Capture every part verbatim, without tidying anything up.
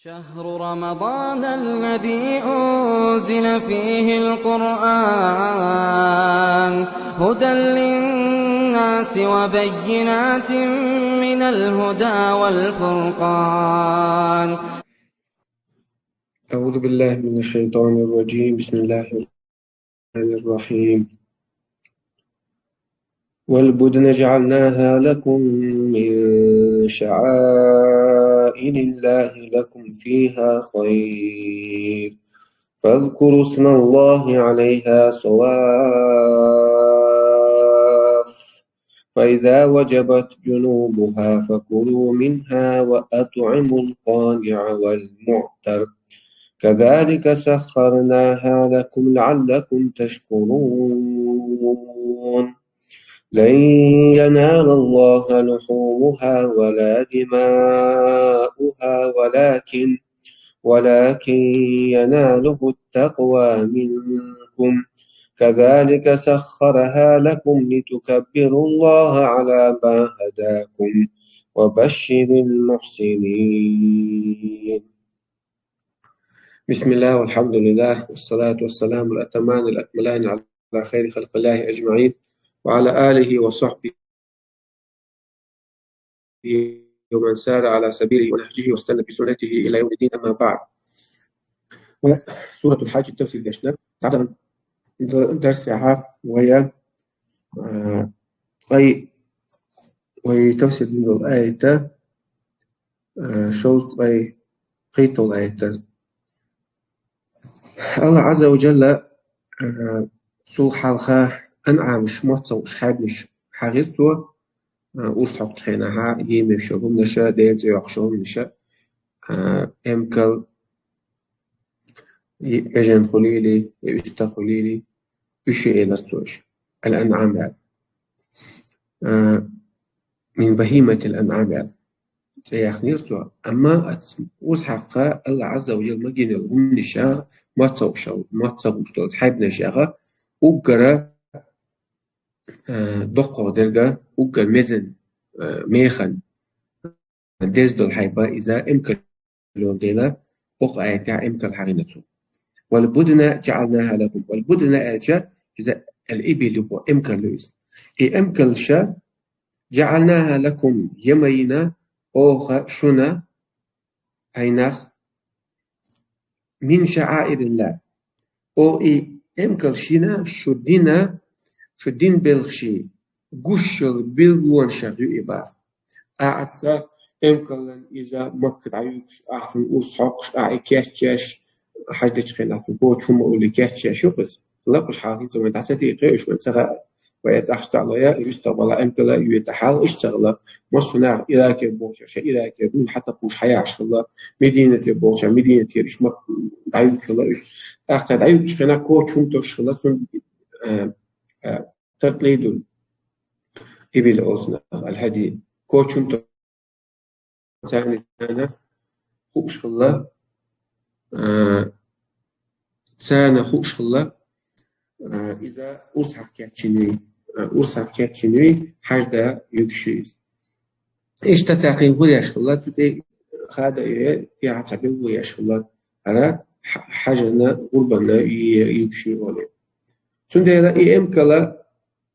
شهر رمضان الذي أنزل فيه القرآن هدى للناس وبينات من الهدى والفرقان. أعوذ بالله من الشيطان الرجيم. بسم الله الرحمن الرحيم. والبدن جعلناها لكم من شعائر الله لكم فيها خير، فاذكروا اسم الله عليها صواف، فإذا وجبت جنوبها فكلوا منها وأطعموا القانع والمعتر، كذلك سخرناها لكم لعلكم تشكرون. لن ينال الله لحومها ولا دماؤها ولكن ولكن يناله التقوى منكم، كذلك سخرها لكم لتكبروا الله على ما هداكم، وبشر المحسنين. بسم الله والحمد لله والصلاة والسلام الأتمان الأكملان على خير خلق الله أجمعين، وعلى آله وصحبه ومن سار على سبيله ونهجه واستنى بسنته إلى يوم الدين، أما بعد. Суратул Хьадж тафсир дешна. Тадан дарсаха вая, а, ткъай, вай тафсир дин дол аята, а, шовзткъай кхетол аята. Аллах Азза ва Джалла, а, цул хьалха анъамаш, моцалш, хьайбанаш хьагӀир цо, а, урс хьокхача хенахьа, емеш хӀумнаша, Даьла цӀи йоккхуш хӀумнаша, а, эмкал, е бежан хулийли, е уьстагӀ хулийли, уьш я элар цо уьш. Ал-анъам яр. А, мин бахиматил анъам яр. ЦӀе яхнера цо. Амма ац урс хьакха Аллах Азза ва Джалла магийнал хӀумнашах, моцалш, моцалш долча хьайбанашаха, уггара, а, доккхагӀа дерга, уггар мезен, а, механ деза дола хьайба иза эмкал йола дела, укх аятехь эмкал хьагӀина цо. Вал будна джаӀалнаха лакум. Вал будна аьлча, иза ал-ибил ю, эмкал ю иза. И эмкалша джаӀалнаха лакум, я ма йина оха шуна, хьайнах, мин шаӀаириллахӀ. О, и эмкал шийна шу дина, шу дин белхаший гуш йола билгалонашах ю и бахар. Ахьа цу эмкалан иза Макка дӀаюгаш, ахьа цун урс хьокхаш, ахьа и кечъеш, хьаждечу хенахь цун коча хӀума уллий кечъеш ю-кх иза. Лакхаш хьалха хӀинца вайн дӀа ца тӀекхе уьш, вайн ца хаьа. Вай эца ахча тӀе а лой, уьстагӀ бала эмкала юьйта хьал иштта ца хилла. Массо а нах Иракера болча, ша Иракера, дуьйна хьатакхуш хьаяхьаш хилла. Мединатера болча, Мединатера, иштта Макка дӀаюгаш хилла уьш. ТӀаккха дӀаюгаш хенахь коча хӀума тосуш хилла, цунна, а, а, тартӀлий ду. Ибил олцунах, ал-хьади. Коча хӀума тосуш царна, царна хууш хилла, а, царна хууш хилла, а, иза урс хьакхаьччиний, а, урс хьакхаьччиний хьажда югаш ю иза. Иштта царна хӀума еш хилла, цу тӀе хада а йой, тӀехьа цхьа билгало еш хилла, хӀара хьа-, хьажана, гӀурбана ю-, югаш ю олий. Цундела и эмкала,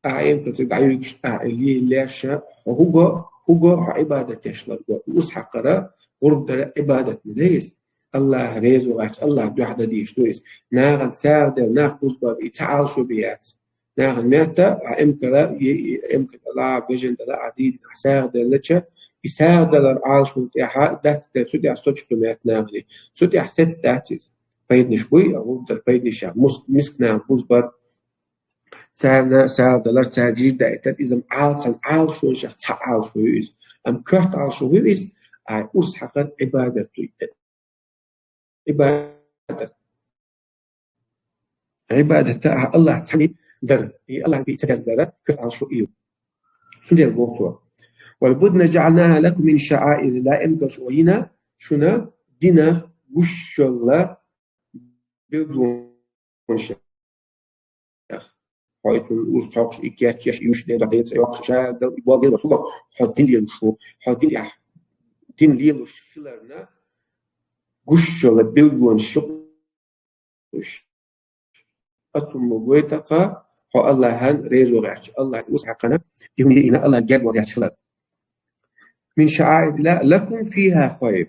ахьа эмкал цига дӀаюгаш, ахьа и ле-, леш, хьо хӀуго, хӀуго хьо Ӏибадат деш ларго. Урс хьакхара, гӀурба дара Ӏибадат ма дай иза. Аллах реза вац, Аллах дуьхьа дан дезаш ду иза. Нахана сагӀа дала, нах бузбар и цхьа Ӏалашо бе яц. Нахана метта, а эмкала, е-, е-, эмкала, бежан дала, а дийна, а сагӀа деллача, и сагӀа далар Ӏалашо тӀехьа дац дер, цу тӀехьа сочувствовать метта нахана. Цу тӀехьа сецца дац иза. Пайданаш буй, а гӀурба дар пайданаш я. Мус-, миска нах бузбар, царна сагӀа далар, цара жир даийтар, иза-м Ӏалашо, Ӏалашонашах цхьа Ӏалашо ю иза. Амма коьрта Ӏалашо ю иза, а урс хьакхар Ӏибадат ду. Ӏибадат. Ӏибадат а Аллах цхьанне дар. И Аллах бийца деза дара, коьрта Ӏалашо ю. Цундела боху цо: «Вал будна джаӀалнаха лакум мин шаӀаириллахӀ», эмкалш вайна шуна динах гуш йолла билгалонаш. Хьо и цунна урс хьокхуш, и кечъеш, и уьш ден дӀа деца йоккхуш, ша дал и болу дела сулах, хьо дин лелуш ву, хьо дин яхь, дин лелуш хиларна, гуш йола билгалонаш ю уж. Оцунна гойту-кх хьо Аллахӏан реза вагӀача, Аллахӏа урс хьакхана, и хӀума йина Аллахӏа герга вагӀача хилар. من شعائر الله لكم فيها خير.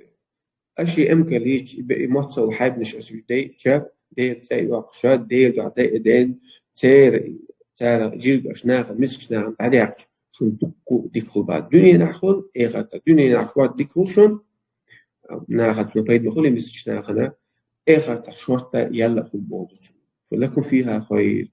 Аша и эмкал йича, и бе-, и моцал хьайбанаш аша уж дайча, Дела цӀи йоаккхуша, Дела дуьхьа дайа ден, церан, царах жиргаш наха, мискаш наха дӀадаьккхача, шун дуккха дика хул ба. Дуьненахь хул, эхартахь. Дуьненахь шорта дика хул шун, наха цунна пайда хул, мискаш нахана, эхартахь шорта яла хул боху цо. فلكم فيها خير.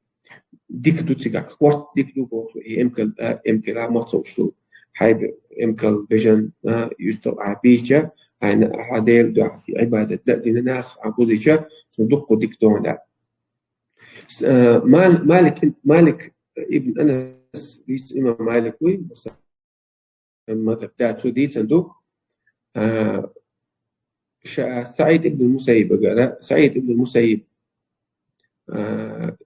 Дика ду цигахь, шорта дика ду боху цо, и эмкал, а, эмкал а моцал уж ду. Хьайба эмкал бежан, а, юстал а бийча, хьайна а Дела дуьхьа Ӏибадат да дина нах а бузича, цо дуккха дика дона да. С-, а, Мал-, Малик, Малик ибн Анас, дийца имам Малик вуй, мазхаб да, цо дийцан ду. А, ша-, СаӀид ибн Мусаййиб агара, СаӀид ибн Мусаййиб, а,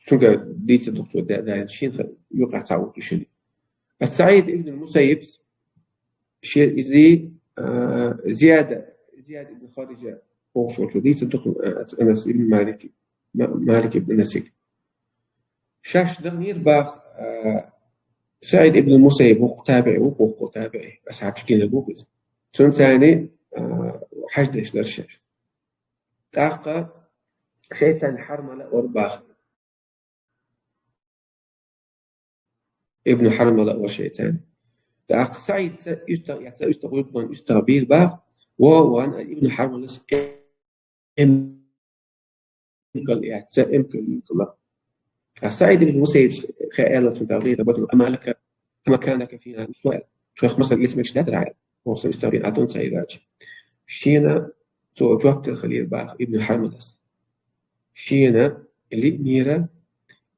цуьнга дийца ду цо да, да, шин ха-, юкъа ца уту шуни. А СаӀид ибн Мусаййиб ше изи, а, Зияда, Зияд ибн Хариджа бохуш волчо дийца ду, а, Анас ибн Малик, Ма-, Малик ибн Анасиг. Шаьш дахнера бах, а, СаӀид ибн Мусаййиб вукху табиӀи, вукху, вукху табиӀи, асхьабаш гина вукху иза. Цунца царни, а, хьаж деш дара шаьш. ТӀаккха шайца царна Хьармала ора бах. Ибн Хьармала ора шайца царна. ТӀаккха СаӀида уьстагӀ, я ца уьстагӀ, гӀурбан уьстагӀ бийр бах, вон, вон, Ибн Хьармалас эм-, эмкал яц, эмкал юкъала. А СаӀид ибн Мусаййиб ха аьлла цунга: «أما لك، أما كان لك فينا أسوة». Тхох масал эца мегаш дац хьа? Оха со уьстагӀ бина Ӏа тӀун ца йирача. Шена цо жоп делла хилира бах Ибн Хьармалас. Шена лиънера,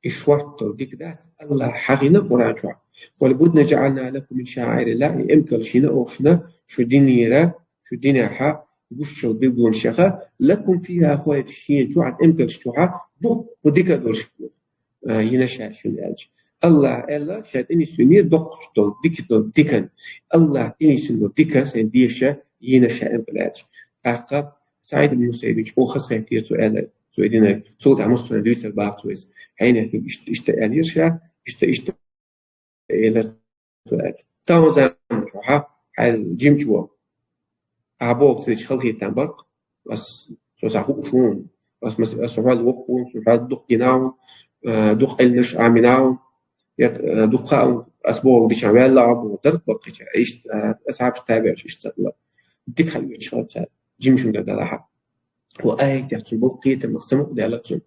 и шорта дика дац, Аллахӏа хьахийна Къуръан чохь: «قل هن خير عند الله من شعائر الله», и эмкал шина оха шуна, шу динера, шу динехьа гуш йола билгалонаш яха, «لكم فيها خير», шена чохь, эмкалш чохь дуккха дика долуш а, йина ша шуна аьлча. Аллахӏа аьлла, ша тӀенисвинера доккхуш долу, дика долу дикан. Аллахӏа тӀенисвина долу дика сайн деша йина ша эмкал аьлча. ТӀаккха СаӀид ибн Мусаййиб чӀогӀа хазахеттера цо аьлла, цо и динарг. Цул тӀаьхьа массо а дуьйцур бах цо иза. Хьенех иштта, иштта аьллера ша, иштта, иштта элира цо аьлча. Тахана заман чохь, хьайл жимачо. Ахьа боху церчу халхийтан баркъ, ас, со ца хууш ву, ас, ас хьол воккха ву, со хьол дукха гина ву, э, дукха Ӏилманаш Ӏамина ву, я, э, дукха хаа ву, ас боху дича ваьлла а боху, дарба баккхича, иштта, э, асхьабаш, табиӀаш иштта ца хилла. Дика хьаоьцуш хилла цара, жимачуьнга далахьа. Ва аятех цуьнан болу кхетамах самукъадаьлла цуьнан.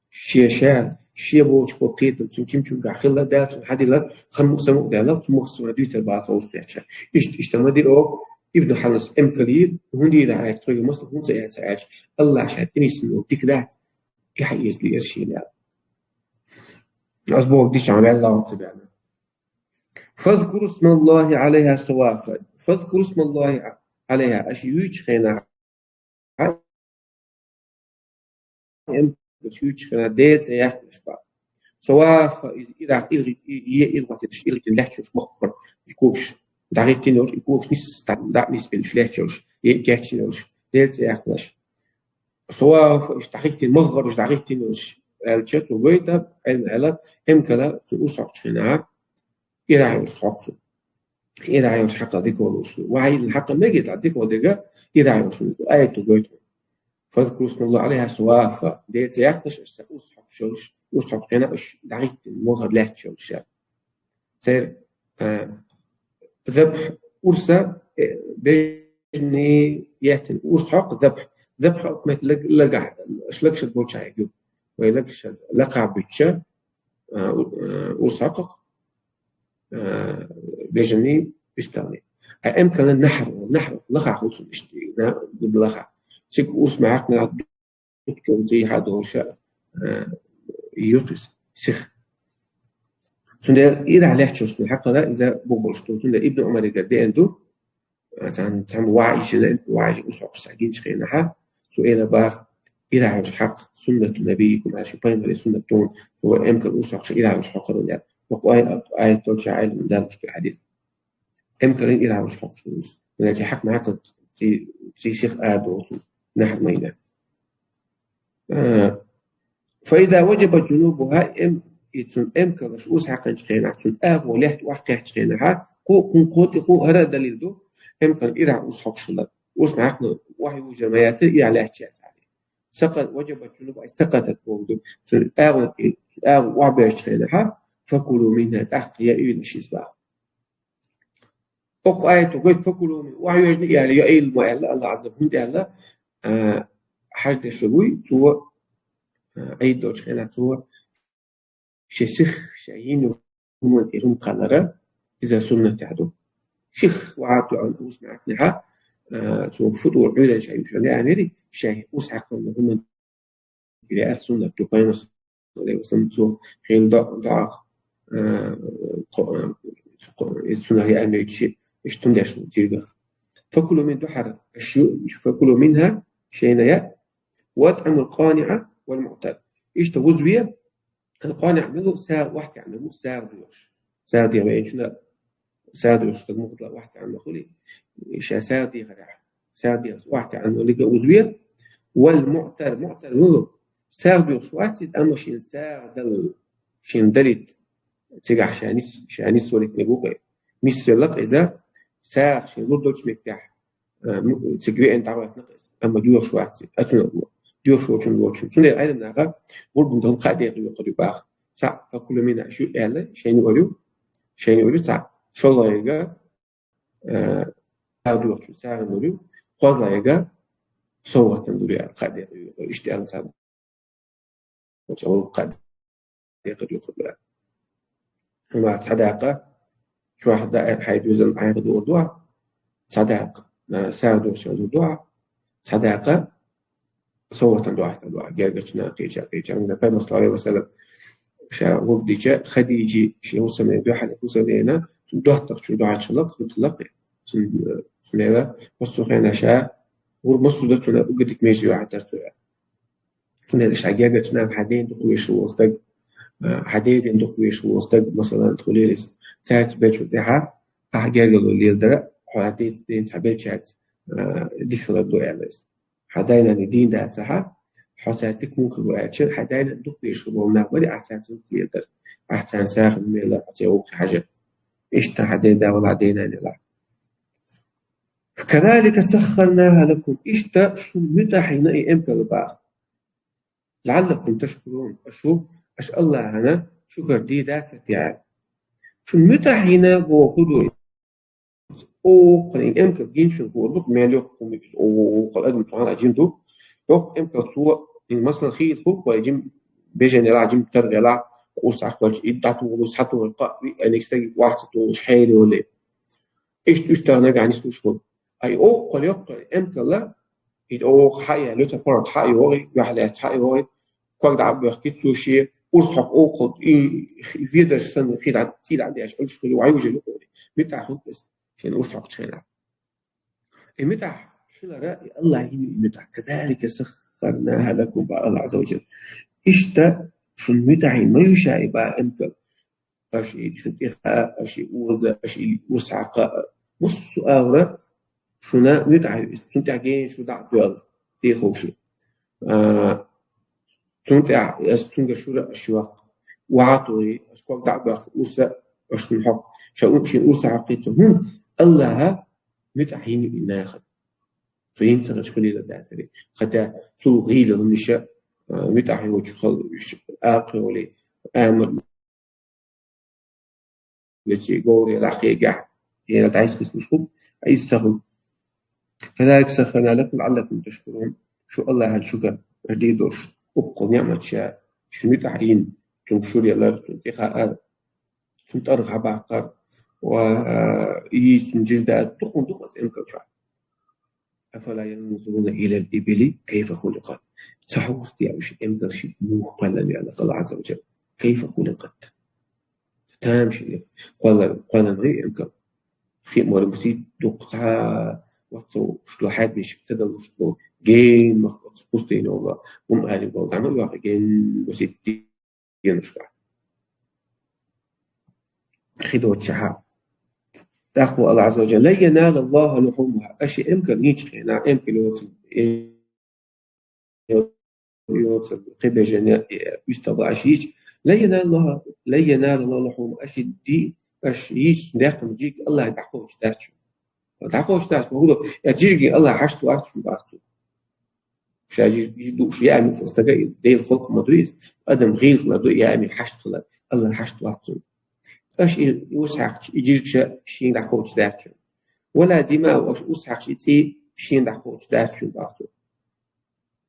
Шен ша, шен болчу болу кхетам цуьнан жимачуьнгахь хилла даьлла цуьнан хьадилла, хам-, самукъадаьлла, цу махсура дуьйцур баха хьовсуш детташ. Иштта, иштта ма дира оха, Ибн Хьармалас эмкал йира, хӀунда йира аьлча, тхоьга масал хӀунда ца эца аьлча, Аллахӏа ша тӀенисвина дика дац, и хьаэца лиира шена аьлла. Ас боху дича ваьлла ву ца баьлла. «فاذكروا اسم الله عليها صواف». «فاذكروا اسم الله عليها». Аша юьйцучу хенахь М, шуьйцу хенахь Делан цӀе яхкалаш бах. Совафа иза ирах, иргӀи-, и-, е иргӀатеш, иргӀитина лаьтташ йолуш махкара, и когаш дӀахӀиттина йолуш, и когаш нисса дӀа-, дӀа нисбеллаш лаьтташ йолуш, е кечйина йолуш, Делан цӀе яхкалаш. Совафа иштта дӀахӀиттина, махкара уьш дӀахӀиттина йолуш, аьлча, цо гойту, аьлла, аьлла, эмкала цу урс хьокхучу хенахь, ирахь йолуш хьокху цо. Ирахь йолуш хьакха дика волуш. Вахьийна хьакха мега тӀаккха дика волу дерг, ирахь йолуш ву. Аят ду гойту. «فاذكروا اسم الله عليها صواف». Делан цӀе яхкалаш, аша урс хьокхуш йолуш, урс хьокху хенахь аша дӀахӀиттина, мохар лаьтташ йолуш. Церан, а, забхь урса, э, бежанийн еттина урс хьокху забхь. Забхь хьокху метта лаг-, лагахь, аша лагашна болчаьрга ю. Вай лагашна лакхахь буьтча, а, у-, а, урс хьокху, а, бежанийн, уьстагӀийн. А эмкалан нахьр, нахьр, лаха хуьлу цунна иштта, на, гуда лаха. Цига урс ма хьаькхна, дукхачун цӀийхьа долуша, а, юкъ иза, сиха. Цундела ирахь лаьтташ йолуш хьакхара, иза бух болуш ду. Цундела Ибн Ӏумаригара деана ду, а, цхьана, цхьана ваӀ йишина, ваӀ йиша урс хьокхуш схьагинчу хенахьа, цо элира бах, ирахь йолуш хьакха, суннату набиййикум, аьлла, шун пайхамаран суннат ду, цо эмкал урс хьокхуш ирахь йолуш хьокхура аьлла. Ва кху ай-, аят долчу Ӏилман далуш ду хьадис. Эмкалан ирахь йолуш хьокхуш ду иза. Валлахи, хьакха ма хьакха, ци-, ци сиха ара доцу. نهر مينا. آه، فإذا وجب جنوبها، أم، يتسون أم كلش أوس حقن شقينا، تسون أغو لحت وحكي شقينا، ها، قو، قو، قو، قو، هرا دليل دو، أم كل إرا أوس حق شلت، أوس حقن وحي وجمعيات إرا لحت شيء ثاني. سقط، وجب جنوب، أي سقطت بوغدو، تسون أغو، أغو وحبي شقينا، ها، فكلوا منها تحت يا إيل شيء سباق. أق آية تقول فكلوا من، وحي وجن يعني يا إيل ما إلا الله عز وجل، إلا، آه، حج دشوي، سوى، آه، عيد دوش خينا سوى، شي سخ، شي ينو، هم إرم قلرة، إذا سنة تعدو. شيخ وعاتو عن أوس معتنها، آه، تو فتو عيدا شي، شي لا أمري، شي أوس حقا هم إلى السنة تقيم صلى الله عليه وسلم تو حين ضع-، ضعف، آه، ق-، ق-، السنة هي أمري شي، اشتم داش جيدا. فكلوا من دحر الشو-، فكلوا منها شينيا، وأطعموا القانع والمعتر. إيش توزوية؟ القانع منه سا-، واحد يعني مو سا ديوش. سا ديوش، يعني شنو؟ سا ديوش، تقوم تطلع واحد يعني خلي. إيش سا دي غدا. سا دي واحد يعني اللي جوزوية. والمعتر، معتر منه سا ديوش، واحد سيد أما شين سا دل-، شين دلت. تيجا شانيس، شانيس ولك نقوقي. ميس لق إذا سا شين لو دوش مكتاح. آه، م-، تجري أنت عوات نقص. أما ديوش واحد سي. أتون أبو. ديوش وشن وشن. سنة أيضا ناقا. غرب من دون قاعدة يقول يقول يباخ. سا، فكل منا شو إعلى، شين وريو. شين وريو سا. شو الله يقا. آه، سا ديوش سا وريو. خوز الله يقا. صوغة تندوري قاعدة يقول يقول. إشتي أنا سا. وصول قد يقد يقد. وما صداقة، شو واحد دائر حيدوزن عيقد وضوع. صداقة، آه، ساعدو شو وضوع. صداقة، صوت دعاء، دعاء. جرجتنا قيجا، قيجا. من النبي صلى الله عليه وسلم، شا وقديجا خديجي، شي وسمي دوحة، وسمينا، دوحتك شو دعاء شلق، قلت لك. سمينا، وصو خينا شا، ور مصو دتنا، وقدك ميجي واحد تسويا. تنهدش حقيقة تنام حدين دقويش الوصدق، آه، حدين دقويش الوصدق، مثلًا، تقوليلس، ساعة بيت شو تيحا، حقيقة لو ليل درا، حدين دين تعبير شات، آه، دخل الدو إعليس. حدين أنا دين دا ساعة، حساتك ممكن وأتشل، حدين دقويش الوصدق، ولي أحسن ليل درا، أحسن ساخن ميلا، حتى يوقع حاجة. إشتا حدين دا ولا حدين أنا لا. كذلك سخرناها لكم. إشتا شو متى حين إي إمكا الباخ. لعلكم تشكرون. أشو، أش الله أنا شكر دي ذات ستيعي. شو متى حين بو خدو. أو قرين إمكا جين شو بو دوك ماليو قومي بس. أو، أو، قل أدم تعالى جين دو. يوق إمكا تسوى. إن مثلًا خير خوك ويجم بيجن يلا جم ترغي لا. قوس عقل إدعتو ولو سحتو ويقا. وي أنكستاقي واحد ستو وشحيلي ولي. إيش تستغنى عن اسمه شغل. أي أوق قل يوق قل إمكا لا. إذ أوق حقيا لوتا فرد حقي وغي، يحلى حقي وغي. كوك دعب بيخ كتسو شي، أرسحق أوق قل إي، في درش سن خير عد، سيد عدي أشعل شغل وعيوجي لقولي. متى خلق إس، شين أرسحق شغل. إي متى خير رأي الله يني متى. كذلك سخرناها لكم بقى الله عز وجل. إشتا شن متى ما يشاء بقى إمكا. أشي شتيخة، أشي أوزة، أشي وسعقة. مص آورة، شنا متعة، سنتع جين شو دع دوال، تي خوشي. آه، سنتع، سنتع شورة أشواق. وعطوي، أشكوك دع بخ، أوسع، أشتم حق. شا أمشي أوسع حقيقة. هن الله متعين إناخد. فين سغش كل إلى داتري. ختا سو غيل هم نشا، آه، متعين وشخل، آقي ولي، آمر. وشي قوري لا خيقع. هي لا تعيش بس مشكوك. عيش سهل. كذلك سخرنا لكم لعلكم تشكرون. شو الله هالشكر. جديد دوش. أقل نعمة شا. شو متعين. تنشر يلا، تنتخاء. تنترغ عباقر. و، آه، إيش نجلدات. تخن دخت إنك شعب. أفلا ينظرون إلى الإبل كيف خلقت؟ صح وقت يا وش إمكن شيء مو قال لي على الله عز وجل. كيف خلقت؟ تام شيء. قال، قال لي إمكن. خي مور مسيد دوقتها وقت شلو حد مش كتدا وشلو جين مخ بوستين والله. هم قالوا والله عمل واقع جين مسيد ينشكا. خدوة شحا. تقوى الله عز وجل. لن ينال الله لحومها. أشي إمكن هيك خينا، إمكن يوصل. йоцург, кхибежана, э, уьстагӀа аша йича, ла яналу, ла яналу лухумугьа, аша ди, аша йича даьккхина жиг Аллахьа дӀакхочуш дац шуна. ДӀакхочуш дац, ма хӀун ду, я жижиг Аллахьа хьашт вац шуна боху цо. Ша жи-, жижиг дууш, яа муьлхха стага и Делан халкъ ма ду иза, адам гӀийла хилар ду, яа муьлхха хьашт хилар, Аллахьа хьашт вац цунна. Аша и урс хьаькхча, и жижиг ша шена дӀакхочуш дац шуна. Вала димаухум, аша урс хьаькхча, и цӀий шена дӀакхочуш дац шуна боху цо.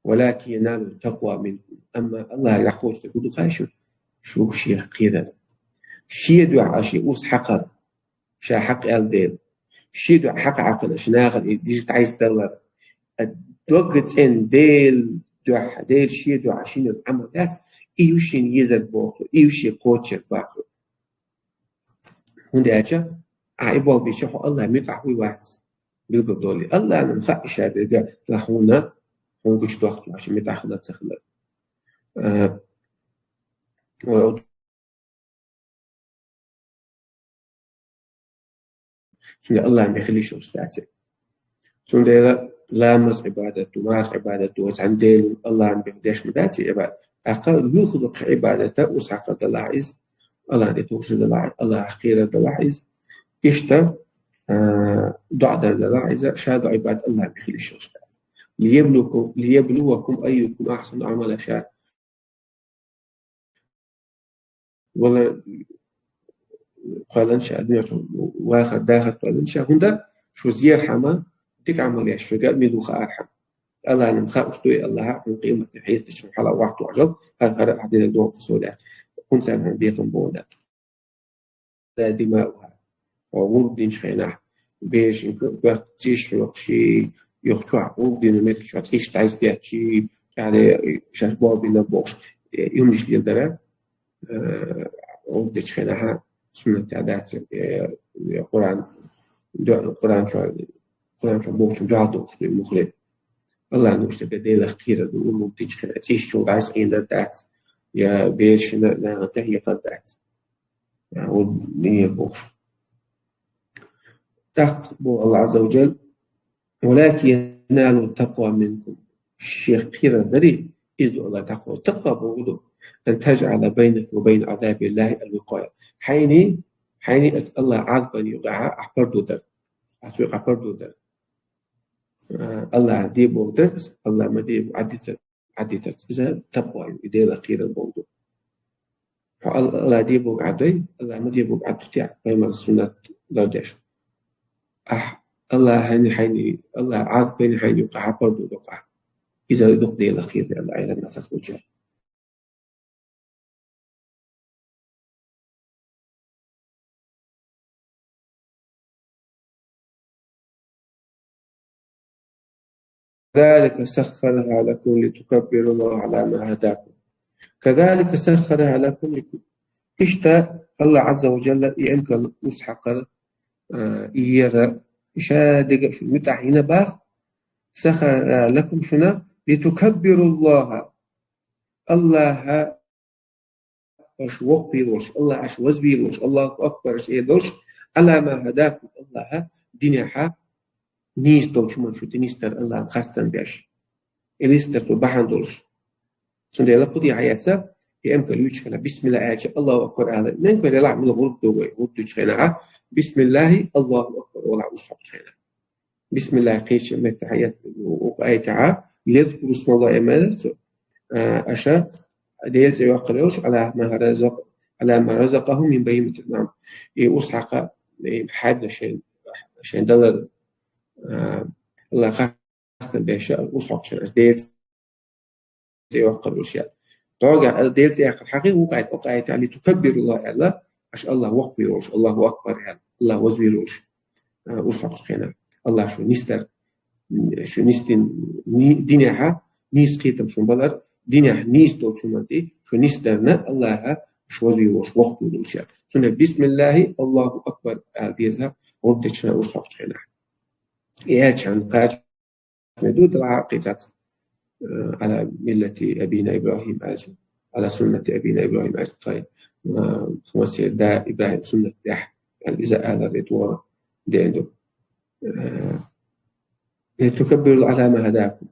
Валакин яналуху ттакъва минкум. Амма Аллахьа дӀакхочуш дерг хӀун ду хаий шуна? Шух шех кхерар. Шен дуьхьа аша и урс хьакхар, ша хьакха аьлла дела. Шен дуьхьа хьакха хьакхар аша нахана и жижиг дӀайса далар. Дог цӀена Делан дуьхьа, Дела шен дуьхьа шена йолу Ӏамал яц, и ю шена езарг боху цо, и ю шен кхочуш ерг боху цо. ХӀунда аьлча, ахьа и болх бийча хьо Аллахьа муьтӀахь вуй вац, билгалдолий. Аллахьана хаьа и ша дерг, ла хьуна, хьуна гучудоккху хьо ша муьтӀахь хилар ца хилар. Э, ой, Цуьнан Аллахьан бен хила йиш йолуш дац и. Цундела ламаз Ӏибадат ду, марха Ӏибадат ду, цхьана Делан Аллахьан бен деш ма дац и Ӏибадат. ТӀаккха муьлхха дукха Ӏибадат а урс хьакхар далахь иза, Аллахьан тӀе товжар далахь, Аллахьах кхерар далахь иза. Иштта, а, доӀа дар далахь иза, ша доӀа Ӏибадат Аллахьан бен хила йиш йолуш дац. Лияблукум, лияблувакум айюкум ахсану Ӏамала, ша вала кхоьллина ша, дуьнен чу вахар, дахар кхоьллина ша, хӀунда шу зерхьама дика Ӏамал еш, шуьга мила ву хаархьама. Аллахьана хаьа уьш дуй, Аллахьа хьуна къематдийнахь хьесап дечу хьала вахту ажал, хӀара, хӀара ахь динарг догӀу кху со даьхна. ХӀунда царна хьуна бекхам бу хьуна дац. Ла димауха. Хьо гӀурба динчу хенахь, берашна коьрта цӀийш хьоькхуш, йохчохь гӀурба дина меттиг чохь цӀийш дӀайса детташ, тӀаьхьа шаьш болх бина бохуш, э, юмнаш леладара, э, гӀурба дечу хенахь суннат тӀехь дац, э, Къуръан, дуьхьал Къуръан чохь, Къуръан чохь бохучун дуьхьал дохуш ду муххале. Аллахьан нур сан бен Делах кхерар ду, гӀурба динчу хенахь цӀийш чу дӀайса Ӏийна дац, я берашна нахана тӀехь хьекхар дац. ГӀурба динера бохуш. ТӀаккха боху Аллахь Ӏазза ва Джалла: «Валакин яналуху ттакъва минкум». Шех кхерар дарий, иза ду Аллахьа дӀакхочуш. Такъва бохург ду: «Ан таджӀала байнака ва байна Ӏазабиллахи ал-викъая». Хьайна, хьайна аса Аллахьан Ӏазапана юкъахь ахь пардо дар. Аса юкъахь пардо дар. А, Аллахьа де бохург дарца, Аллахьа ма де бохург Ӏадитар, Ӏадитарца. Иза такъва ю, и Делах кхерар бохург ду. Хьо Ал-, Аллахьа де бохург Ӏадой, Аллахьа ма де бохург Ӏадитехь, пайхамаран суннат лардеш. Ахь Аллахьан хьайна, Аллахьан Ӏазапана хьайна юкъахь пардо доккху ахь. Иза дукха Делах кхерар Аллахьа Ӏилманца хӀоттийна. كذلك سخرها لكم لتكبروا الله على ما هداكم. كذلك سخرها لكم لت-, иштта Аллахь Ӏазза ва Джалла и эмкал урс хьакхар, а, и яра, и ша дерг шуна муьтӀахь йина боху, سخرها لكم шуна, لتكبروا الله. Аллахьа аша воккхавийр волуш, Аллахь аша вазвийр волуш, Аллаху акбар аша эр долуш, على ما هداكم, Аллахьа динехь нийса долчу хӀуманна шу тӀе нисдар Аллахьан хастам беш. И нисдар цо бахьана долуш. Цундела кху тӀехь хьаэца, и эмкал юьйцуш хилла, бисмилла аьлча, Аллаху акбар ала, мел кхоьллехь мила гӀурба ду вай, гӀурба дуьйцучу хенахь, бисмиллахи, Аллаху акбар олахь урс хьокхучу хенахь. Бисмиллахи кхечу метта хьаэца, укх аятехь, язкуру смаллахи, ма аьлла цо, а, аша Делан цӀе йоккхур йолуш, على ما رزق، على ما رزقهم من بهيمة الأنعام. И урс хьакха, и хьаьдна шайн, шайн далар, а, Аллахь хастам беш, урс хьокхучу хенахь, аша Делан цӀе йоккхур йолуш яц. ДӀогахь Делан цӀе яккхар хьакхий, вукху аят, окху аятехь, لتكبروا الله аьлла, аша Аллахь воккхавийр волуш, Аллаху акбар аьлла, Аллахь вазвийр волуш, а, урс хьокхучу хенахь. Аллахь шу нисдар, шу нисдина, ни-, динехь, нийса кхетам шун балар, динехь нийса долчу хӀуманна тӀе шу нисдарна, Аллахьа шу вазвийр волуш, воккхавийр волуш яц. Цундела бисмиллахи, Аллаху акбар ала деза, гӀурба дечу хенахь, урс хьокхучу хенахь. И аьлча хьан кхача Ме ду, дала кхийцац, э, على ملة أبينا إبراهيم аьлча, على سنة أبينا إبراهيم аьлча, тхай, э, хӀун сера да ИбрахӀим суннат тӀехь, аьлла, иза алар и тхуна ден ду. Э, لتكبروا على ما هداكم.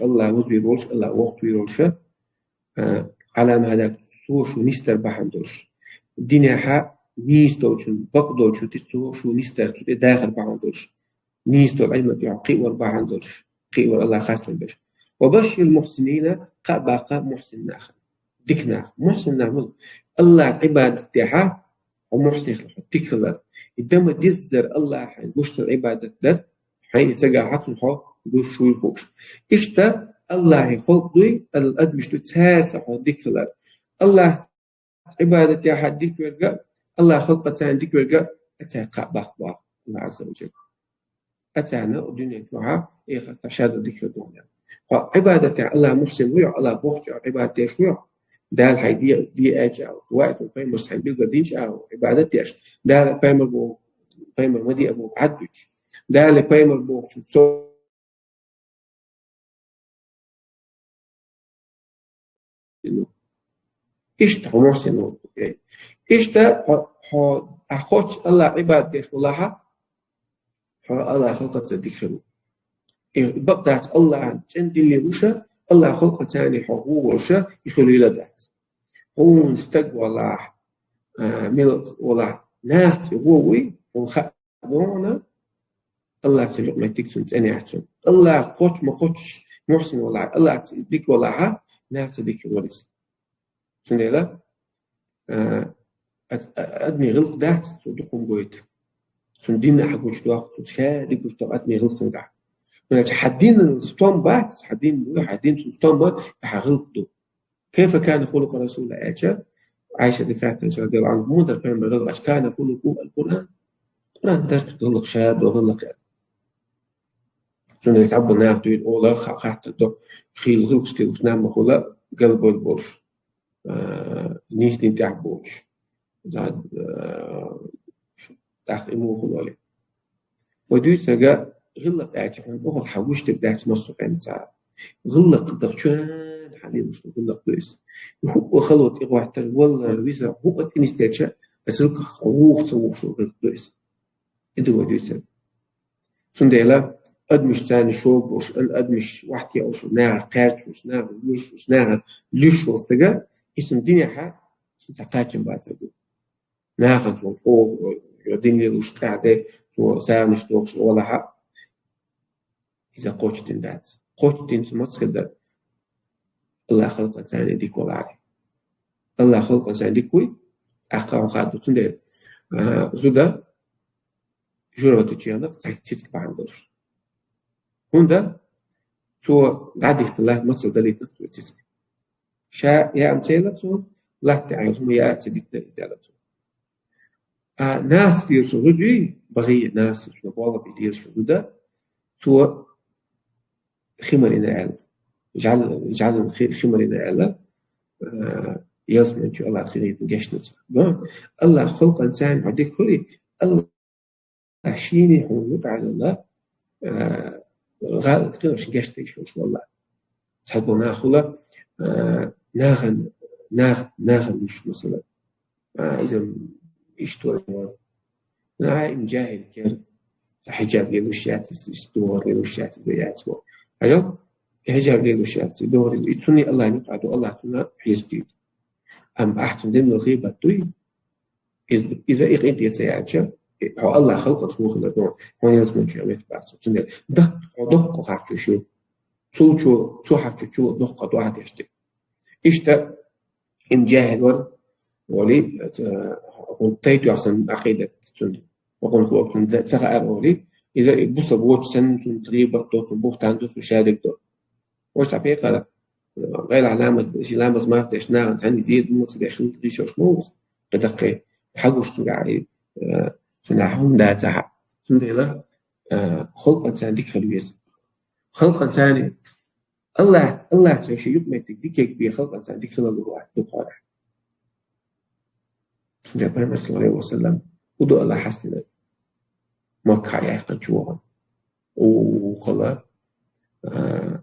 Аллах вузвир волуш, Аллах вохтвир волуша, а, Ӏалама хӀадак цо шу нисдар бахьана долуш. Динехьа нийса долчун, бакъ долчун тӀе цо шу нисдар, цу тӀе дахар бахьана долуш. Нийса долу Ӏилма тӀехь кхиор бахьана долуш, кхиор Аллах хастам беш. «Ва башширил мухсинина», кхаъ баккха мухсин нах. Дика нах. Мухсин нах мила? Аллах Ӏибадат тӀехьа, хьо мухсин хила, хьо дика хилар. И дама диззар Аллах хьайн гуш сан Ӏибадат дар, хьайн и цагахьа цунна хьо гуш шуй хууш. Иштта Аллахьи халкъ дуй, ал-, адамаш дуй, цаьрца хьо дика хилар. Аллах Ӏибадатехьа дика верга, Аллах халкъа царна дика верга, а цаьрца кхаъ баккха боху Аллах Азза ва Джалла. А царна дуьнен чохьа, эхартахь шадо дика хир ду хьуна. Хьо Ӏибадатехь Аллах мухсин ву йо, Аллах бохча Ӏибадат деш ву йо, Дала хьайн де, де аьлча а, ваийту пайхамарс хьайн билггал динча а, Ӏибадат деш, Дала пайхамар бо, пайхамар ма де а бо, Ӏад дуьтуш. Дала пайхамар бохучу со Иштта хьо мухсин ву. Иштта хьо, хьо, ахь кхоччуш Аллах Ӏибадат деш валахьа, хьо Аллах халкъаца дика хир ву. И бакъ дац Аллахьан цӀена дилли вуша, Аллах халкъаца хьо гӀо волуша, и хуьлийла дац. Хьуна стаг валахь, а, мел валахь, нахаца гӀо вуй, хьуна хаа догӀана, Аллах цу юкъаметтиг цунна цӀена яц цунна. Аллах кхоччуш ма кхоччуш, мухсин валахь, Аллах ца дика валахьа, нахаца дика валис. Цундела, а, ад-, а-, адми гӀиллакх дац, цо дукха хӀума гойту. Цунна дин ахь гучудоккху, цунна ша дика гучудоккху адми гӀиллакхана тӀехь. ХӀунда аьлча хьан динан стом бац, хьан дин ду, хьан дин цунна стом бан, хьан гӀиллакх ду. «Кайфа кана хулукъу Расулуллах» аьлча, Ӏайшата хаьттинчу, радияллаху Ӏанха, муха дара пайхамар гӀиллакх аьлча, «Кана хулукъуху ал-Къуръан». Къуръан дара цуьнан гӀиллакх, ша догӀу гӀиллакх аьлла. Цундела цхьаболу наха дуьйна олу, ха-, хаттар до, хийла гӀиллакхаш тиллуш нах ма хуьла, галбевлла болуш, а, нийса дин тӀехь болуш. За, а, тӀаккха и муха хуьлу олий. Вай дуьйцург гӀиллакх аьлча, хьуна охьа хьан гуш дерг дац массо а къаьмца. ГӀиллакх дахчун хьан лелаш ду, гӀиллакх ду иза. И хӀуъа хало тӀехӀоттар, валлар, виза, хӀуъа тӀе нисделча, аса гӀиллакх вуха ца вухуш ду, гӀиллакх ду иза. И ду вай дуьйцург. Цундела адамаш царна шога болуш, ан-, адамаш вахтеа олуш, наха кхаьрдаш волуш, наха луьйш волуш, наха луьйш волу стага, и цунна динехьа, цунна цхьа кхачам бацар ду. Нахана цунна чӀогӀа, дин лелуш тӀаьхьа де, цо сагӀанаш дохуш олахьа, иза кхоччуш дин дац. Кхоччуш динца маца хир дара? Аллах халкъан царна дика валахьа. Аллах халкъан царна дика вуй, тӀаккха хьуна хаа ду. Цундела, а, зуда жуьгтичу хенахь цхьа цициг бахьана долуш. ХӀунда цо дӀадихкина латта мацалла далийтина цо цициг. Ша яа ца елла цо, латта тӀехь йолу хӀума яа ца дитина иза аьлла цо. А нахаца лелаш зуда юй, багӀий нахаца шуна болу бен лелаш зуда, цо хи марийна аьлла. ЖӀаьла-, жӀаьлан хи-, хи марийна аьлла, а, ялсаманчу Аллах хилийта гечдина цо. Аллах халкъан царна хьо дика хуьлий, Аллах Ша шена хьуна юкъахь а, гӀа-, кхинарш гечдеш йолуш валла. Цхьаболу нах хуьлу, а, нахана, нах-, нахана луьйш, масала. А, иза иштта вара. А, и жахӀил кер, хьиджаб лелуш яц, иза догӀар лелуш яц, иза яц ву. Хьажал, хьиджаб лелуш яц, и догӀар, и цунна Аллахьна юкъахь ду, Аллах цунна хьесап дийр ду. Амма ахь цунна динан гӀийбат дуй, иза, иза и къинтӀера ца яьлча, хьо Аллах халкъана хӀун хилар ду, хьо ялсамани чу метта бац. Цундела даккха, хьо доккха харцо ю. Цул чу, цу харцо чу доккха дуьхьа деш дерг. Иштта, и жахӀил вара, вали, э, хӀун тайта йохсан Ӏакъидат цуьнан. Хьо хӀун хӀокху цуьнан ца хаьара вали, иза и бусалба воцуш санна цуьнан гӀийбат до, цуьнан бухтан до, цуьнан шадерг до. Вай цхьа пекхара, гӀайла ламаз, ши ламаз марх деш, нахана цхьаьна зеза муха ца деш, хӀунда дийшош ма ву иза. Кхидаккхий, хьагуш цуьнга, э, цуьнан хьун дацахьа. Цундела, э, халкъан царна дика хила веза. Халкъан царна, Аллах, Аллах цо шен юкъаметтиг дикаг бен халкъан царна дика хила лур вац дукхара. Цундела Пайхамар, саллаллаху алейхи ва саллям, хӀун ду Аллах хьастина? Маккахьа яьккхинчу вахана. Укхула, а,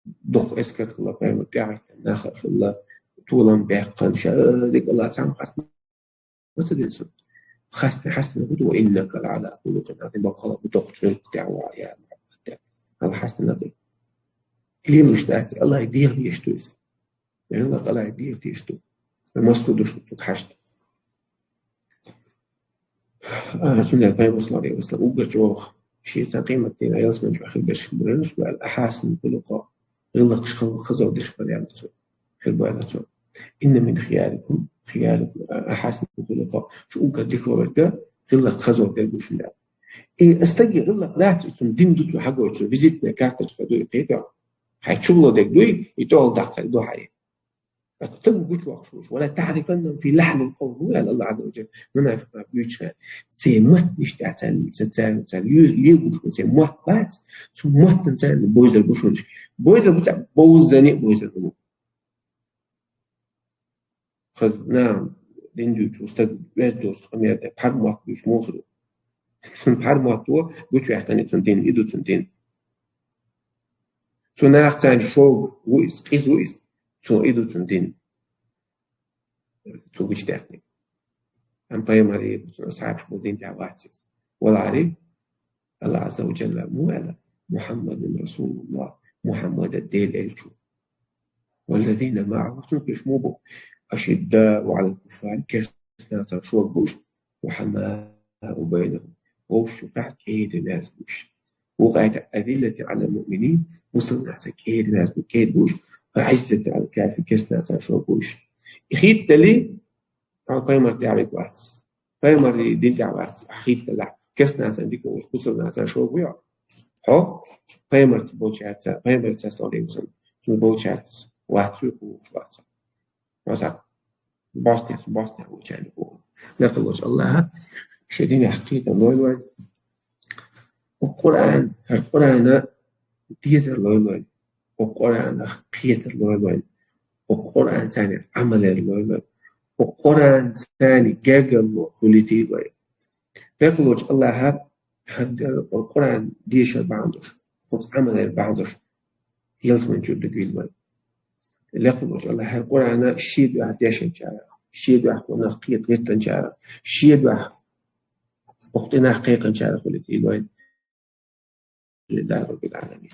дукха эскар хилла, пайхамар тӀаьхьахӀиттина нах а хилла, толам баьккхина, шадерг Аллах цхьаьна хастам ца дина цунна. Хастам хьастина хӀун ду, ва иннака лаӀала хулукъин Ӏазим, баккъала хӀун доккхачу гӀиллакх тӀехь ву хьо, я Мухьаммад, аьлла. Аллахьа хьастанакъий. Лелуш дац, Аллахьа дегӀ деш ду иза. ГӀиллакх Аллахьа дегӀ деш ду. Массо а душ цуг хьашт. А, цундела пайхамар саллаллаху алейхи ва саллям уггар чӀоагӀа шеца къематдийнахьа ялсмани чу хир берш хир бу аьлла, ахьасин хулукъа, гӀиллакхаш хаза деш бар аьлла цо. Хир бу аьлла цо. Инна мин хиярикум, хиярикум, а, ахьасин хулукъа, шу уггар дика верг, гӀиллакх хаза дерг ду шуна аьлла. И стаге гӀиллакх дац, цун дин ду цо хьагойту, визитная карточка ду и кхету. Хьай чулла дерг дуй, и тӀехула даккхар ду хьай. Аттан гучвахшуш, «ولا تعرفنهم في لحن القول», аьлла Аллахь Азза ва Джалла, мунафикъ нах буьйцу хьа. Церан маттанаш тӀехь царна, ца-, царна, царна юз легуш, церан мотт бац, цу маттана царна бойзар бу шуна. Бойзар бу ца, бовззане а бойзар бу. Хаза, на, дин дуьйцу, стаг вез доцу къамел де, пхьар мотт буьйцу муха ду. Цун пхьар мотт во, гучваьккхина цун дин, и ду цун дин. Цу нах царна шога ву иза, къиза ву иза, цо и ду цун дин. Цо гучдаьккхина. Амма пайхамаре, цун асхьабаш бу дин тӀехь вац иза. Валари, Аллахь Азза ва Джалла муха аьлла: «Мухьаммадун расулуллахь», Мухьаммад Делан элча ву. «والذين معه», цуьнца берш муха бу: «أشداء على الكفار», керста нахаца шога бу уьш, «رحماء بينهم», вовшашка юкъахь кӀеда-мерза бу уьш. Вукху аятехь: «أذلة على المؤمنين», бусалба нахаца кӀеда-мерза бу, кӀеда бу уьш, «أعزة على الكافرين», керста нахаца шога бу уьш. И хийцаделла, хьо пайхамар тӀехь вега вац. Пайхамар дин тӀехь вац, хьо хийцаделла. Керста нахаца дика волуш, бусалба нахаца шога ву хьо. Хьо пайхамарца болчаьрца, пайхамарца саллаллаху алейхи ва саллям, цуьнца болчаьрца вац, цуьнца кхуьуш вац. Хьо сан бостех, бостех волчарна кхуьу. Лекха волчу Аллахьа шен динехь кхетам лойла вайна. Оцу Къуръан, хӀара Къуръана дезар лойла вайна. Оцу Къуръанах кхетар лойла вайна. Оцу Къуръанца Ӏамал яр лойла вайна. Оцу Къуръанца гергарло хуьлуьйтийла вайна. Лекха волчу Аллахьа хӀара Къуръан дешар бахьана долуш, оцу Ӏамал яр бахьана долуш ялсамани чуьра дуьгийла вайна. Лекха волчу Аллахьа хӀара Къуръана шен дуьхьа дешначарах, шен дуьхьа кхунах кхета гӀиртанчарах, шен дуьхьа оцу тӀе нах кхайкхинчарах хуьлуьйтийла вайна. Лиллахьи раббил Ӏаламин.